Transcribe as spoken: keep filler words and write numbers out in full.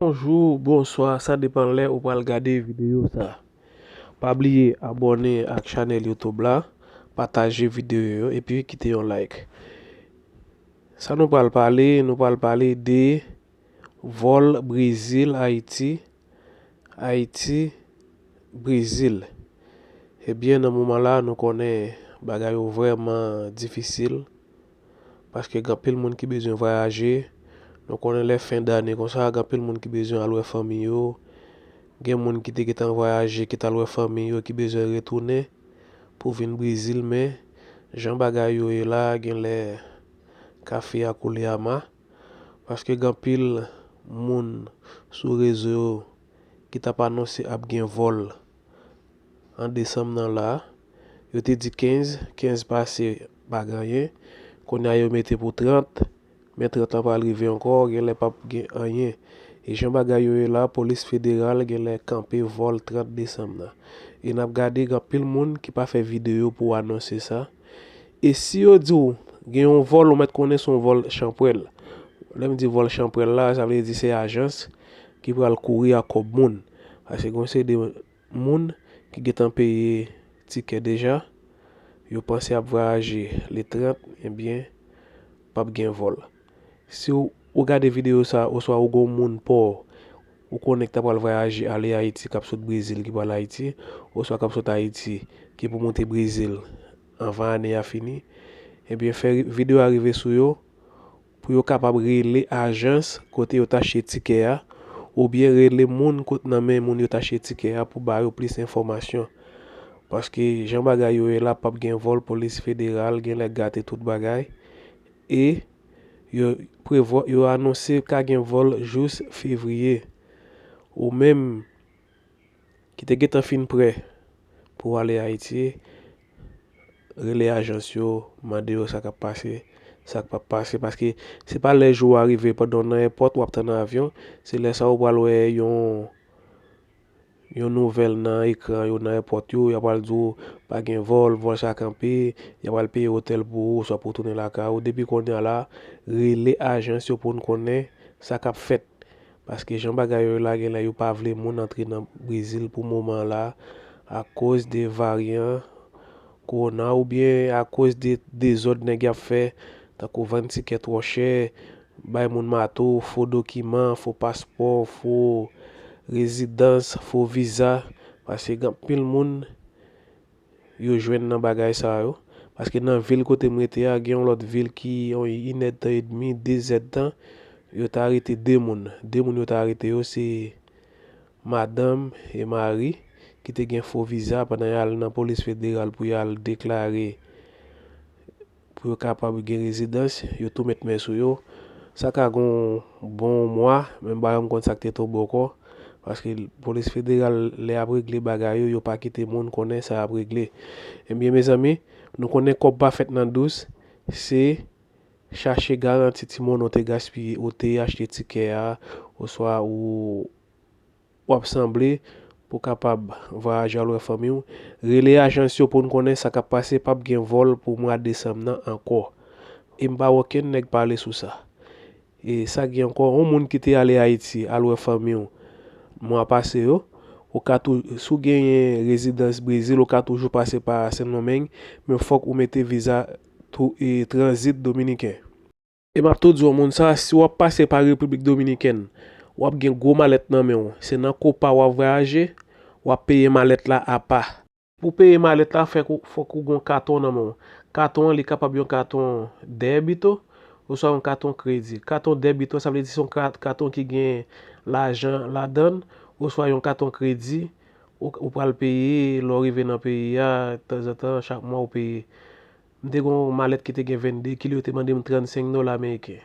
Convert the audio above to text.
Bonjou, bonswa, sa depann lè ou pral gade videyo sa. Pa bliye abòne ak chanèl YouTube la, pataje videyo yo epi kite yon like. Sa nou pral pale, nou pral pale de vòl Brezil, Ayiti, Ayiti, Brezil. Ebyen, nan moman la, nou konnen bagay yo vrèman difisil, paske gen anpil moun ki bezwen vwayaje. Nou konnen lè fen dane konsa, gen anpil moun ki bezwen al wè fanmi yo. Gen moun ki te gentan vwayaje, ki t al wè fanmi yo, ki bezwen retounen pou vin Brezil, men jan bagay yo ye la, genlè kafe a koule ama, paske gen anpil moun sou rezo yo ki t ap anonse ap gen vòl an desanm nan la. Yo te di kenz, kenz pase, pa gen anyen. Kounye a yo mete pou trant, men trant lan pral rive ankò, genlè p ap gen anyen. E jan bagay yo ye la, polis federal genlè kanpe vòl trant desanm nan. E n ap gade, gen anpil moun ki pa fè videyo pou anonse sa. E si yo di w gen yon vòl, ou mèt konnen se yon vòl chanpwèl. Lè m di vòl chanpwèl la, sa vle di se ajans ki pral kouri ak kòb moun. Paske gen yon seri de moun ki gentan peye tikè deja, yo panse ap vwayaje le trant, ebyen, p ap gen vòl. Si w, ou gade videyo sa, oswa ou gen yon moun pa w, ou konnen ki ta pral vwayaje ale Ayiti, k ap sot Brezil, ki pral Ayiti, oswa k ap sot Ayiti, ki pou moute Brezil anvan ane a fini, ebyen, fè ri-, videyo a rive sou yo, pou yo kapab rele ajans kote yo t achte tikè a, oubyen rele moun kot nan men moun yo t achte tikè a pou ba yo plis enfòmasyon. Paske jan bagay yo ye la, p ap gen vòl, polis federal genlè gate tout bagay. E yo prevwa, yo anonse ka gen vòl jous fevriye. Ou menm ki te gentan fin prè pou w ale Ayiti, rele ajans yo, mande yo sa k ap pase, sa k p ap pase, paske se pa lè jou a rive pandan w nan èpòt w ap tann avyon, se lè sa ou pral wè yon, yon nouvèl nan ekran yo nan èpòt yo, y ap pral di w pa gen vòl, vòl sa kanpe, y ap pral peye otèl pou ou, oswa pou w tounen lakay ou. Depi kounye a la, rele ajans yo pou n konnen sa k ap fèt. Paske jan bagay yo la, genlè yo pa vle moun antre nan Brezil pou moman la, akoz de varyan kowona oubyen akoz de dezòd nèg y ap fè, tankou vann tikè twò chè, bay moun mato, fo dokiman, fo paspò, fo rezidans, fo viza. Paske gen anpil moun yo jwenn nan bagay sa yo. Paske nan vil kote m rete a, gen yon lòt vil ki yon inèdtan edmi, dezèdtan, yo ta arete de moun. De moun yo ta arete yo, se madanm e mari ki te gen fo viza pandan y al nan polis federal pou y al deklare pou yo kapab gen rezidans, yo tou met men sou yo. Sa ka gen yon bon mwa, men m pa janm konn sa k te tonbe ankò. Paske polis federal, lè y ap regle bagay yo, yo pa kite moun konnen sa y ap regle. Ebyen, mezanmi, nou konnen kòb pa fèt nan dous, se chache garanti ti monnen w te gaspiye, ou te achte tikè a, oswa ou w ap sanble pou w kapab vwayaje al wè fanmi w. Rele ajans yo pou n konnen sa k ap pase, p ap gen vòl pou mwa desanm nan ankò. E m pa wè okenn nèg pale sou sa. E sa gen ankò, yon moun ki te ale Ayiti al wè fanmi w mwa pase yo, ou ka tou, si w genyen rezidans Brezil, ou ka toujou pase pa Sendomeng, men fòk ou mete viza tou, e, tranzit dominiken. E m ap tou di w, moun sa, si w ap pase pa Repiblik Dominikèn, w ap gen gwo malèt nan men w. Se nan Copa w ap vwayaje, w ap peye malèt la apa. Pou peye malèt la, fèk ou, fòk ou gen yon katon nan men w. Katon an, li kapab yon katon dèbito, oswa yon katon kredi. Katon dèbito, sa vle di se yon ka-, katon ki gen lajan ladan l, oswa yon katon kredi, ou, ou pral peye lè w rive nan peyi a, tanzantan, chak mwa ou peye. M te gen yon malèt ki te gen vennde kilo, yo te mande m trannsenk dola ameriken.